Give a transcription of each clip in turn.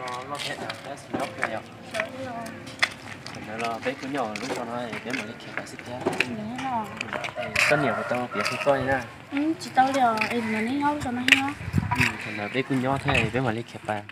Loj thiab tab sis nyob kawg yom. Thaum ntawd los peb kuj nyob lub zos no peb mam li khiav pais xwb thiab. Koj niam puas tau piav qhia koj li na? Tsis tau li os, es neb nyob lub zos no thiab. Thaum ntawd peb kuj nyob thiab, peb mam li khiav pais.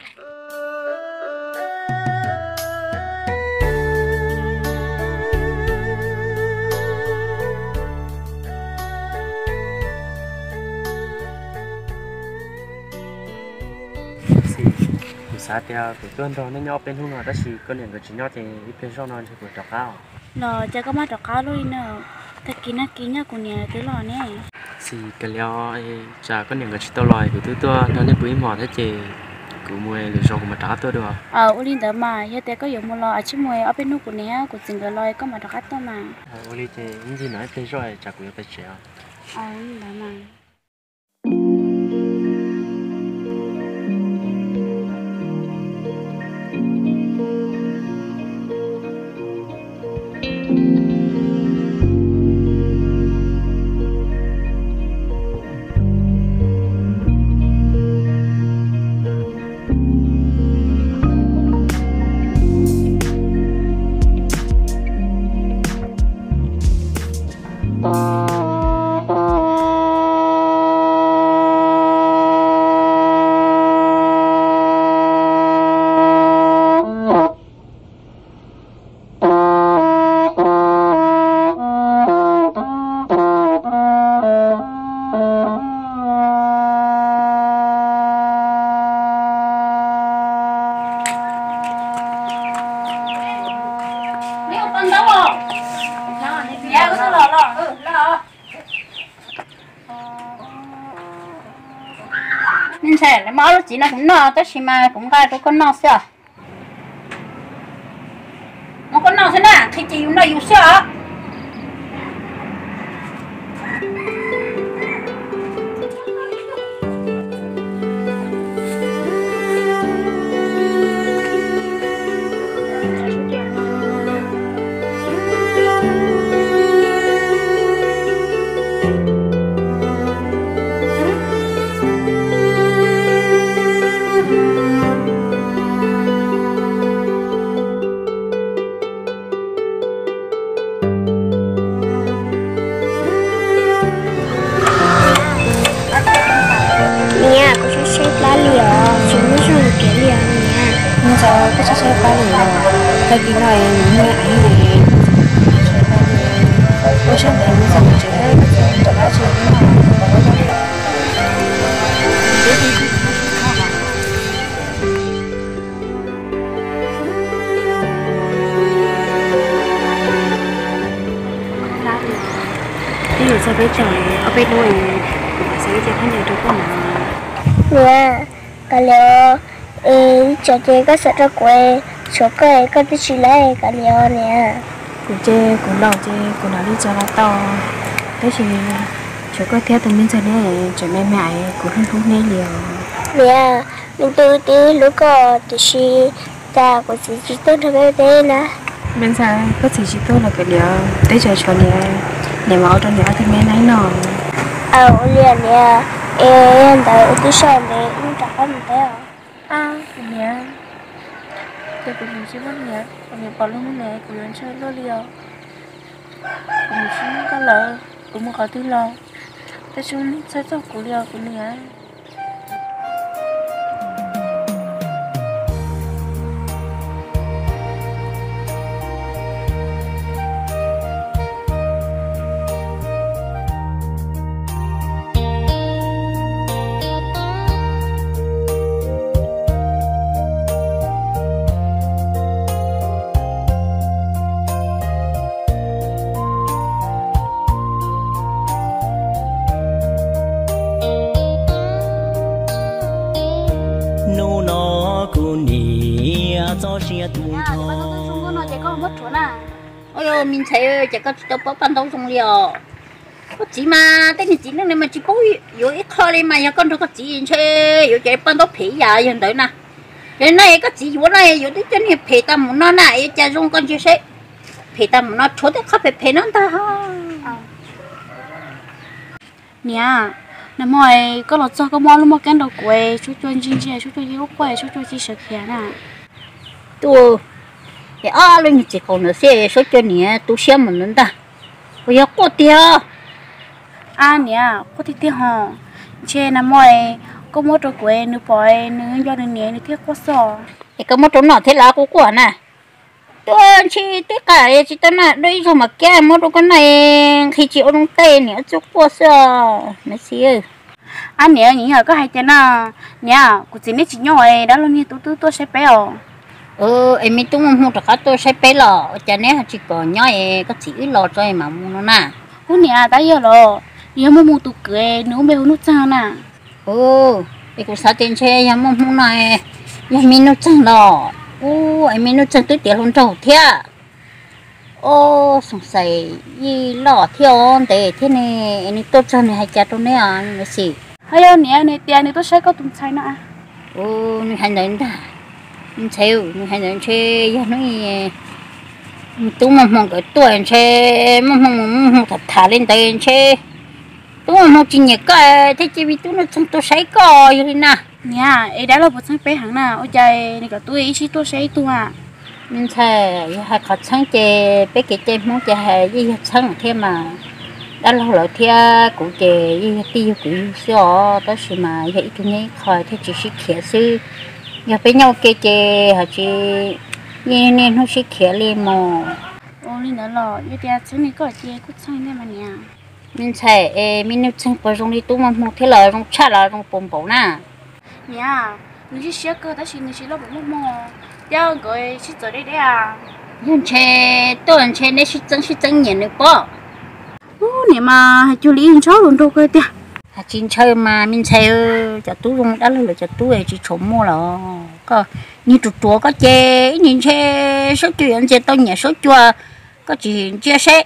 Kuv xav tias kuv tuaj nrog nej nyob ob peb hnub no tab sis koj niam nkawd tsis nyob ces ib pliag zoj no ntshe kuv rov qab os. Los cas koj mam rov qab luaj li na? Tag kis nag kis nyob kuv niam twb los ne. Xis, kav liam, tsam koj niam nkawd tsis tau los kuv twb tuaj nrog nej pw ib hmos thiab ces kuv mus lwm zaus kuv mam rov qab tuaj dua. Ua li ntawd mas yog tias koj yuav mus los tsij mus ob peb hnub kuv niam kuv txiv nkawd los koj mam rov qab tuaj mas. Ua li ces ib ncig no ib pliag zoj tsam kuv yuav pais tsev os. Ntawd mas. Me ntxhais, lawv muab ob lub txiv no kuv noj tab sis mas kuv nqa rau koj noj xwb os. Muab koj noj xwb na, qhia ces yus noj yus xwb os. Niam, kuv saib saib plab li os, tsis muaj zog kev li os niam. Ntxawm, koj saib saib plab li os, tag kis no es nws niag aiv es ua siab ntev mus txog tsev, rov qab tsis Twb yuav txog peb caug ob peb hnub, kuv xav ib ce khaub ncaws rau koj na. Niam, kav liam, ib tsam ces koj xav rau kuv, tshuav koj koj twb tsis lawm, kav liam niam. Kuv ces kuv laus ces kuv lam li txog los tau, tab sis tshuav koj thiab tus me ntxawg ne, tseem me me es kuv hlub hlub neb li os. Niam, me tub twb hlub koj tiam sis cas kuv txiv tsis tuaj nrog peb teb na. Me ntxhais, koj txiv tsis tuaj los kav liam, teb chaws tshuav niam, niam mam ua rau niam ob tug me neeb noj. Aw, ua li niam, es yog ntawd wb twb soj ntev wb rov qab mus teb os. Ab, kuv niam, ces kuv nim tsis muaj niam, kuv niam pom lub niam kuv yuav ntshaw luaj li os. Kuv nim tsis muaj koj lawm, kuv mus qhov twg los, tab sis nej txhawj txog kuv li os kuv niam. Hnub no kuv niam txoj sia tu nrho. Ua yog me ntxhais, ces koj tsis tau paub paj ntaub zoo li os. Koj txiv mas tej niag txiv neej no mas tsis paub yuav ib qho li mas yog koj nrog koj txiv ntshe yuav cov paj ntaub phem ib yam yog ntawd na. Yog no koj txiv yuav no yuav twb cov niag phem tas mus no na, yuav cas zoo koj ntsia seb. Phem tas mus no tshuav tej qhov phem phem no ntag. Niam, Nag hmo koj los txog koj muab lub moj kab nrog kuv, Suab Cua ntsia ntsia, Suab Cua yeej quaj quaj, Suab Cua tsis sawv khiav na. Tuaj, es ob lub niag txiv qaum ntawd xwb, Suab Cua niam tu siab mus ntawd ntag. Puas yog quaj tiag? A niam, quaj tiag tiag hos. Ntshe nag hmo koj muab rau kuv, nws pom nws nco nws niam nws thiaj quaj xwb. Es koj muab rau noj thiab los quaj quaj na? Tuaj ntshis tib qam tsis tau noj dua ib zaug mas kiag muab rau koj noj, nqhis tsis ua zoo tej niam txuj quaj xwb os me txiv. A niam, niam yog koj hais tias na, niam, kuv txiv neb tsis nyob es dab laug niag tub twb tuaj saib peb os. Es me tub muaj hmoo rov qab tuaj saib peb los ua cas neb ho tsis kom nyob es koj txiv wb los tso es mam mus no na? Ub niam, tab yog los, nws yog muaj hmoo tus kwv, nws lub npe hu Nuj Txeeg na. Es kuv xav tias ntshe yog muaj hmoo no, yog me Nuj Txeeg los. Ub, es me Nuj Txeeg twb tiav hluas nraug thiab. Ub, xoom xais yeej loj thiab ntev thiab ne, es nws tuaj txog nws hais cas rau neb os me xis? Ho yog niam nws tias nws tuaj saib koj tus ntxhais no. Ub, nws hais ntawd ntag. Ntxhais, nws hais ntawd ntshe yog hnub tub muaj hmoo nkawd tuaj ntshe muaj hmoo mus muaj hmoo tham tham li ntawd ntshe tub muaj hmoo tsis nyiam koj thiaj cia me tub Nuj Txeeg tuaj saib koj yog li na. Niam, es dab laug puas txeeb peb heev na, ua cas nws cov tub ib sij tuaj saib ib tug a? Me ntxhais, yog hais qhov txheeb ces peb kev cai Hmoob ces hais yeej yog txheeb thiab mas. Dab laug lawv thiab kuv ces yeej yog tij yug kwv yug xwb os, tab sis mas yog ib tug nyob ib qho thiaj tsis sib khiav xwb. Yog peb nyob ua ke ces hais tsis yeej niaj hnub sib khiav li mus. Ua li ntawd los yog tias txheeb li koj ces kuj txheeb thiab mas niam. Me ntxhais, es me Nuj Txeeg puas zoo li tub muaj hmoo thiab los zoo tshaj los zoo puas npaum na? Niam, nws siab siab kawg tab sis nws tsis loj pem muaj hmoo thiab nkawd sib txawv deb deb a. Yog ntshe tuaj ntshe neb sib txeeb sib txeeb nyiam nws pob. Ub, niam mas hais cuag li ntshaw hluas nraug kawg tiag. Hais tsis ntshaw mas me ntxhais, cov tub zoo dab laug lawv cov tub tsis tshua muaj los koj niag ruam ruam koj ces ib nim ntshe Suab Cua yuav ntxias tau nyiam Suab Cua, koj tsis ntsia seb.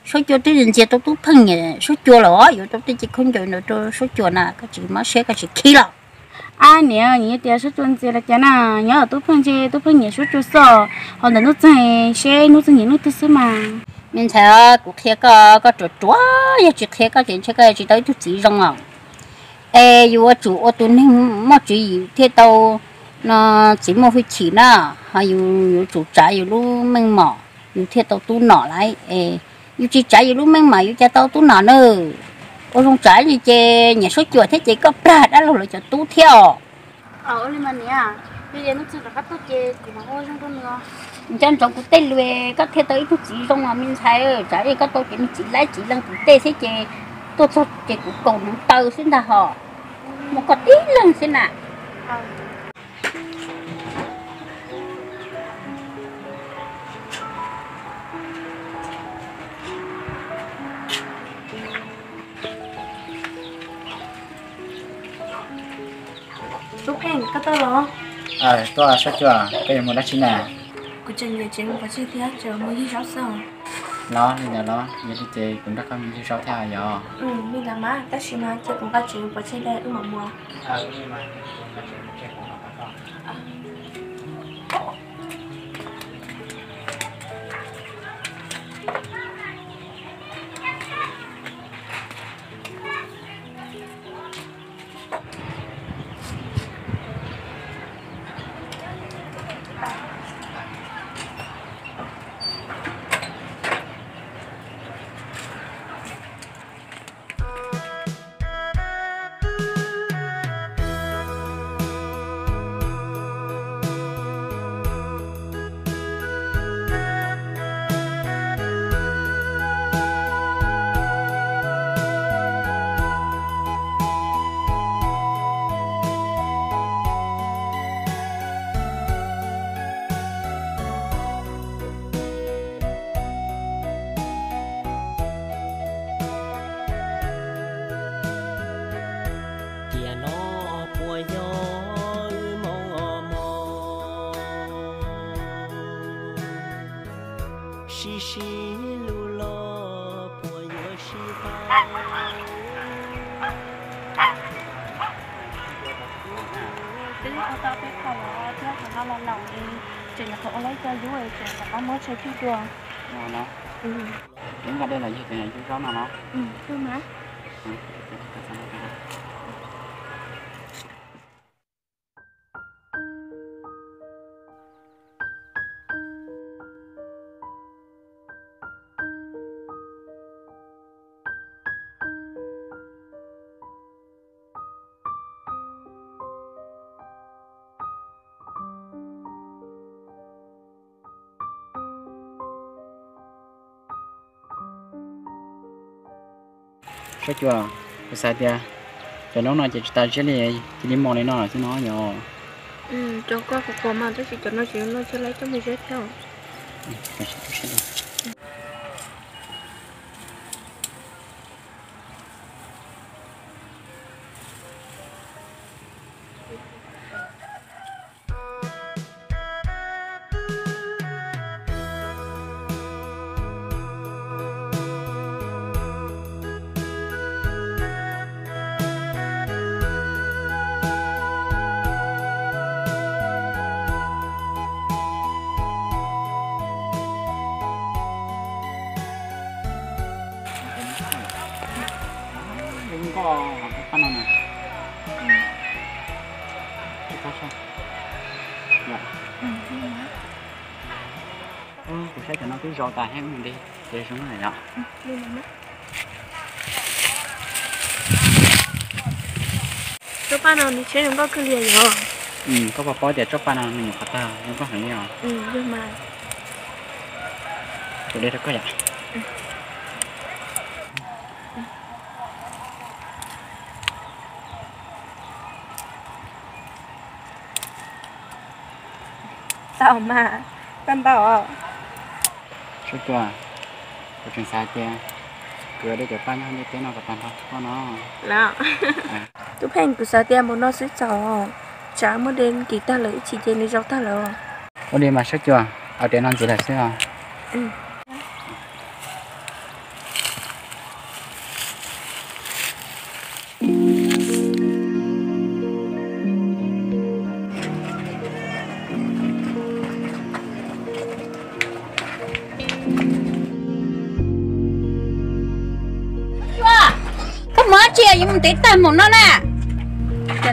Suab Cua twb ntxias tau Tub Pheej nyiam Suab Cua los yuav tau tej ce khaub ncaws ntawd rau Suab Cua na, koj tsis mob siab koj tsis khib los. A niam, nyiam tias Suab Cua ntxias los cas na, nyob Tub Pheej ntshe Tub Pheej nyiam Suab Cua xwb, ho ntawm Nuj Txeeg seb Nuj Txeeg nyiam Nuj Txeeg xwb mas. Me ntxhais, kuv qhia koj, koj ruam ruam, yog tsis qhia koj ces ntshe koj tsis tau ib tug txiv zoo os. Es yus yuav tsum ua tus neeg muaj tswv yim thiaj tau no txiv muaj hwj chim na, ho yus yuav tsum tsav yus lub meej mom yus thiaj tau tub nom lauj. Es yus tsis tsav yus lub meej mom yus cas tau tub nom na. Ua zoo tsav li ces nyiam Suab Cua thiab ces koj plag dab laug lawv cov tub thiab os. Nco ntsoov kuv tej lus, koj thiaj tau ib tug txiv zoo os me ntxhais. Tsav li koj tau ces me txiv laib txiv leej kuv tej xwb ces tuaj txog ces kuv kaus hneev taw xwb ntag hos. Muaj koj tib leeg xwb na. Tub Pheej, koj tuaj los? Tuaj, Suab Cua, koj yuav mus dab tsi na? Kuv tseem yuav tsev mus pov tseg thiab, tseem mus ywg zaub xwb. Los li ntawd los, yog li ces kuv nrog koj mus ywg zaub thiab yog? Li ntawd mas, tab sis mas cia kuv nqa tsev mus pov tseg ntawd wb mam mus. Tiam no puas yog wb mob mog, sib sib lug los puas yuav sib pab. Twb ua tau peb qho los thiab qhov no los laus es tseem nyuam qhuav ua laib cov yub es tseem rov qab muab tsho cig dua. Ua no, nqa dej los yug, yug zaub no los? Yug mas. Sab Cua, kuv xav tias cov noob no ces tsis tas siab li, cia li mos li no xwb no yog. Cov koj qhuas qhuas mas tab sis cov no tsis noj tshe laib coj mus ziab thiab. Kuv saib cov no twb zau tas thiab, mus de ces zoo na yom. Tsob paj no nws tsheb zoo nkauj kawg li yog. Koj puas paub tias tsob paj no nws nyuam qhuav tag zoo nkauj heev li os. Kuv de rau koj yom. Tau mas, koj ntau os. Sab Cua, kuv tseem xav tias kuv yuav de cov paj nyob ntiaj teb no kom tag nrho koj no. Tub Pheej, kuv xav tias npaum no xwb txaus, tsam muab de kiv tag lawm ib chim ces nws zau tag lawm. Ua li mas Sab Cua, ua tiav no ntxiv lawm xwb os. Cua, koj mus dab tsi yuav mus ntev tag mus no na? Es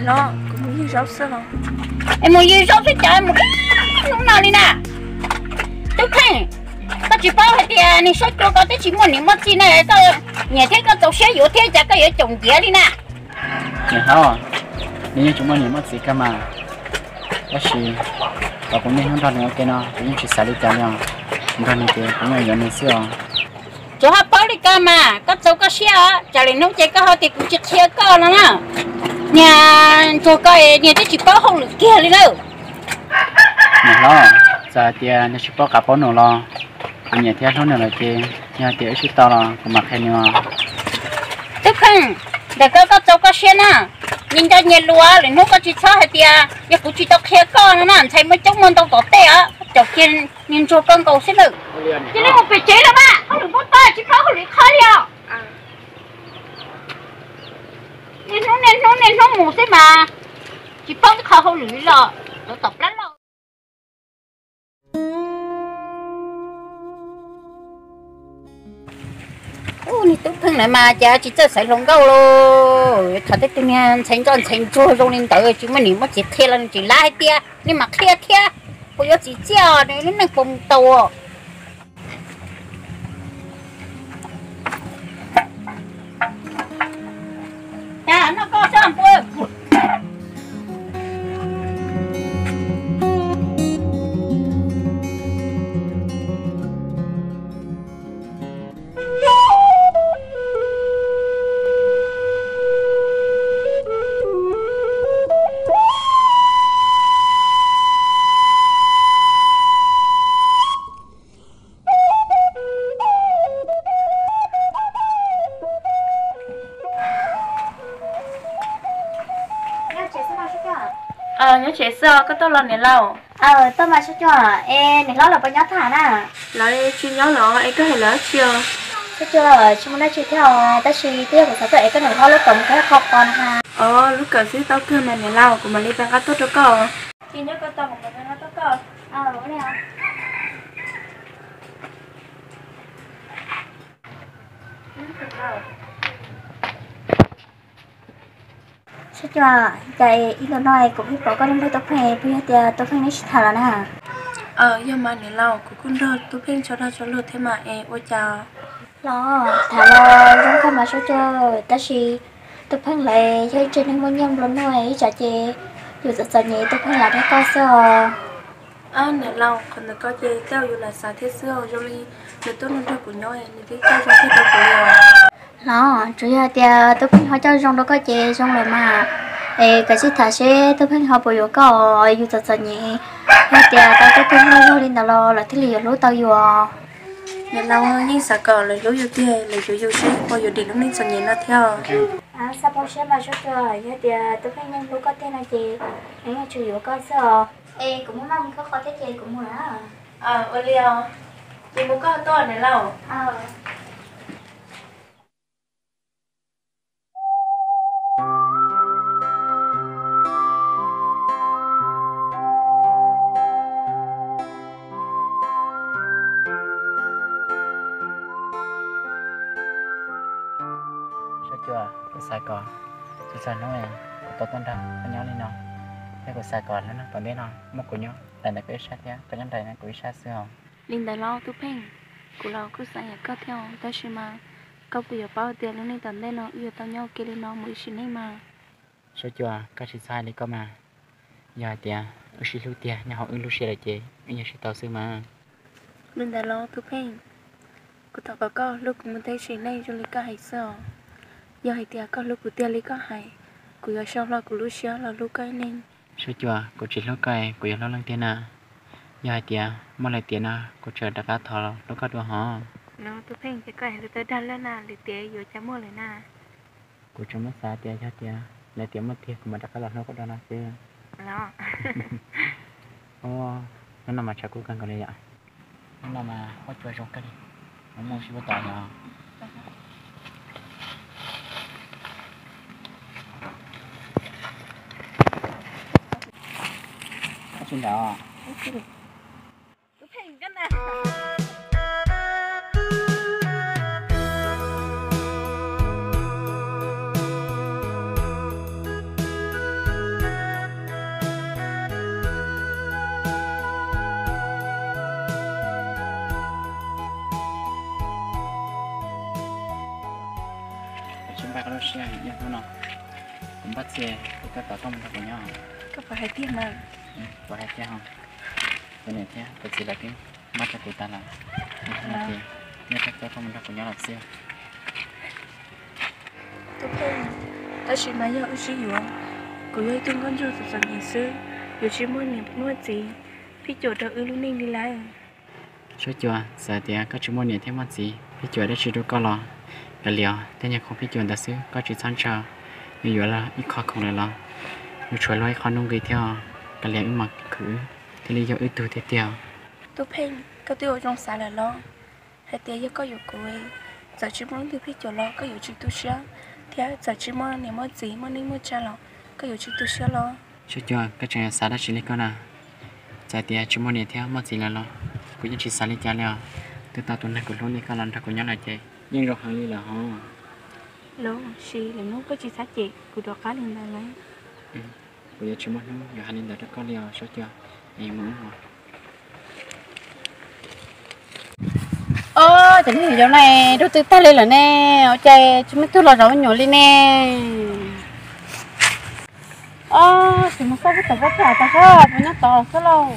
mus ywg zaub xwb cas mus hnub no li na? Tub Pheej, koj tsis paub hais tias niag Sab Cua ko twb tsis muaj niam muaj txiv na, koj nyiam thiab koj txaus siab yuav thiab cas koj yuav caum ntiav li na? Niam hlob, nws yeej tsis muaj niam muaj txiv kiag mas, tab sis kom kuv niaj hnub nrog nws ua ke no kuv yeej tsis xav li cas li os. Nrog nws ces kuv yeej yuav nws xwb os. Tsuav ho paub li ko mas koj txaus koj siab os, tsam lwm hnub ces koj ho tias kuv tsis qhia koj no na. Niag ntsuag ko niag twb tsis paub hauj lwm kiag li lawm. Niam hlob, txawm hais tias nws tsis paub qab paub num los kuv nyiam thiab hlub nws lawm ces yog hais tias wb sib tau los kuv mam qhia nws os. Tub Pheej, ntawm koj koj txaus koj siab na, nyias nco nyias lus, lwm hnub koj tsis txhob hais tias yog kuv tsis tau qhia koj no na, ntxhais muaj coob muaj ntau tom tej os, caum kiag niag ntsuag ko nkaus xwb lawm. Cia li mus pem tsev los mas, hauj lwm muaj tag tsis paub hauj lwm qhov li os. Niaj hnub niaj hnub niaj hnub mus xwb mas tsis paub ib qho hauj lwm li los, lov tom plab lauj. Ub, niag Tub Pheej na mas cas tsis txawj xaiv hluas nkauj lauj. Thaum tej tug niag ntxhais nkauj ntxhais ntsuag zoo li ntawd tsis muaj niam muaj txiv qhia los nws tseem lav hais tias nws mam qhia thiab, puas yuav txim txiaj nws lub neej puas mus tau. Nyob tsev xwb os, koj tuaj los niam laus? Tuaj mas Sab Cua, es niam hlob lawv puas nyob tham na? Lawv tsis nyob los es koj hais lawv dab tsi os? Sab Cua, tsis muaj dab tsi thiab os, tab sis twb yog kuv xav tuaj ev koj niam hlob lub kawm mus kho qhov no na. Os, lub kawm xwb tau kawg mas niam laus, kuv mam li pab nqa tuaj rau koj. Ces nyob koj tos kuv mam li nqa tuaj koj. Ua li os. Sab Cua, cas ib ntu no kuv pheej pom koj nrog Tub Pheej, puas yog tias Tub Pheej neb sib tham lawm na? Yog mas niam laus, kuv kuj nrog Tub Pheej tso dag tso luag thiab mas es ua cas? Los tham los zoo kawg mas Sab Cua, tab sis Tub Pheej lawv yog ib tsev neeg muaj nyiaj nplua nuj, ib tsam ces yus txom txom nyem Tub Pheej lam rau koj xwb os. Niam laus, qhov ntawd ko ces tej zaum yus lam xav thiab xwb os, zoo li nws tuaj nrog kuv nyob nws twb coj zoo thiab rau kuv li os. Los tsuas yog tias Tub Pheej ho coj zoo rau koj ces zoo lawm mas. Es koj sim tham seb Tub Pheej ho puas yuav koj, yus txom txom nyem, yog tias tau Tub Pheej hlub li ntawd los lawv thiaj li yuav hlub tau yus. Niam laus, yeej xav kom lawv hlub yus tiag, lawv yuav yus seb puas yuav dim lub neej txom nyem no thiab. Xav pom seb mas Sab Cua, yog tias Tub Pheej yeej hlub koj tiag no ces nws yeej tsuas yuav koj xwb os. Es kuv muab noj mus khawb qhov thiab ces kuv mus lawm. Ua li os, ces mus koj tuaj niam laus. Sab Cua, kuv xav kom txhua txhua hnub kuv tau tuaj nrog koj nyob li no, thiab kuv xav kom hnub tom ntej no muaj kuv nyob tas ntawm koj ib sab thiab koj nyob nraim kuv ib sab xwb os. Li ntawd los Tub Pheej, kuv los kuj xav yam koj thiab os, tab sis mas koj puas yuav paub tias lub neej tom ntej no wb yuav tau nyob ua ke li no mus ib sim neej mas? Sab Cua, koj tsis txhob hais li koj mas. Yog hais tias wb sib hlub tiag nyob hauv wb lub siab lawm ces wb nyob sib tau xwb mas. Li ntawd los Tub Pheej, kuv thov kom koj hlub kuv mus tag sim neej zoo li koj hais xwb os. Yog hais tias koj hlub kuv tiag li koj hais, kuv yuav sau hlo kuv lub siab los hlub koj ib leeg. Sab Cua, kuv tsis hlub koj es kuv yuav hlub leej twg na? Yog hais tias muaj lwm tiam no kuv tseem rov qab thov hlub koj dua hov. Tub Pheej, ces koj hais lus tawv dag lawm na, lwm tiam yuav cas muaj lawm na? Kuv tsuas muab xav tias yog tias lwm tiam muaj tiag kuv mam rov qab los hlub koj dua no xwb. Hnub no mas tshav kub kawg nkaus li yom. Hnub no mas huab cua zoo kawg li, mus mus sib pab tom yom. Koj tsis nrad os. Kuv tsis npaj koj lub siab, yog hnub no kuv npaj txhia kuv koj tau tuaj mus nrog kuv nyob. Koj puas hais tiag mas? Kuv hais tiag os. Kuv niam thiab kuv txiv lawv twb npaj rau kuv tas lawm, hnub no ces nej koj tuaj mus nrog kuv nyob lawm xwb. Tub Pheej, tab sis mas yog wb sib yuav, kuv yog ib tug nkauj ntsuag txom txom nyem xwb, yuav tsis muaj niam muaj txiv, Phij Cuam rau wb lub neej li lawm. Sab Cua, txawm tias koj tsis muaj niam thiab muaj txiv, Phij Cuam dab tsi rau koj los kav liam, tej nyuag khoom Phij Cuam ntawd xwb koj tsis txhob ntshaw. Nws yuav los ib qho khoom lawm los nws tshuav luag ib qho nuj nqis thiab, kav liam wb mam khwv thiaj li yog wb tug tiag tiag. Tub Pheej, koj twb ua zoo xav lawm los? Hais tias yog koj yuav kuv, txawm tsis muaj leej twg Phij Cuam los koj yuav tsis tu siab, thiab txawm tsis muaj niam muaj txiv muaj neej muaj tsa los koj yuav tsis tu siab los? Sab Cua, koj tseem xav dab tsi li koj na? Txawm tias tsis muaj niam thiab muaj txiv lawm los kuv yeej tsis xav li cas li os. Twb tau tus neeg kuv hlub li koj los nrog kuv nyob lawm ces yeej zoo heev li lawm hov. Los sis lwm hnub koj tsis xav ces kuv rov qab li ntawd lawm. Kuv yuav tsis muaj hnub yuav hais li ntawd rau koj li os Sab Cua. Es mus ub os. Ob, cov niag nyuam yaus no dub twb tag li lawm ne, ua cas tsis muaj tug los zov me nyuam li ne? Ob, tsis mus xauj peb tom pob tsuas tas xwb, puas nyob tod xwb lauj?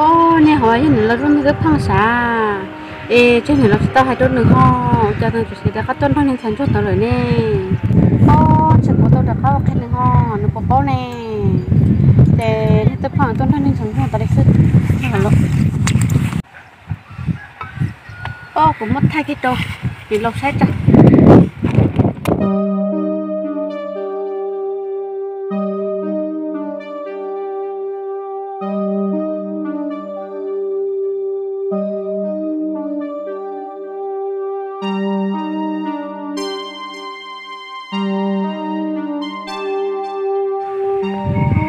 Ob, niag hov yog nws los zoo nws twb pheej sav, es tseg nws los tsis tau hais rau nws ho, cas nws tseem rov qab tuaj nrog niag ntxhais ntsuag tod lawm ne? Ob, tseg kuv tau rov qab ua qhia nws ho, nws puas paub ne? Ces niag twb pheej tuaj nrog niag ntxhais ntsuag tod li xwb. Ob, kuv muab thaij kiag rau, kuv los saib tso.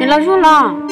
Los zuj los.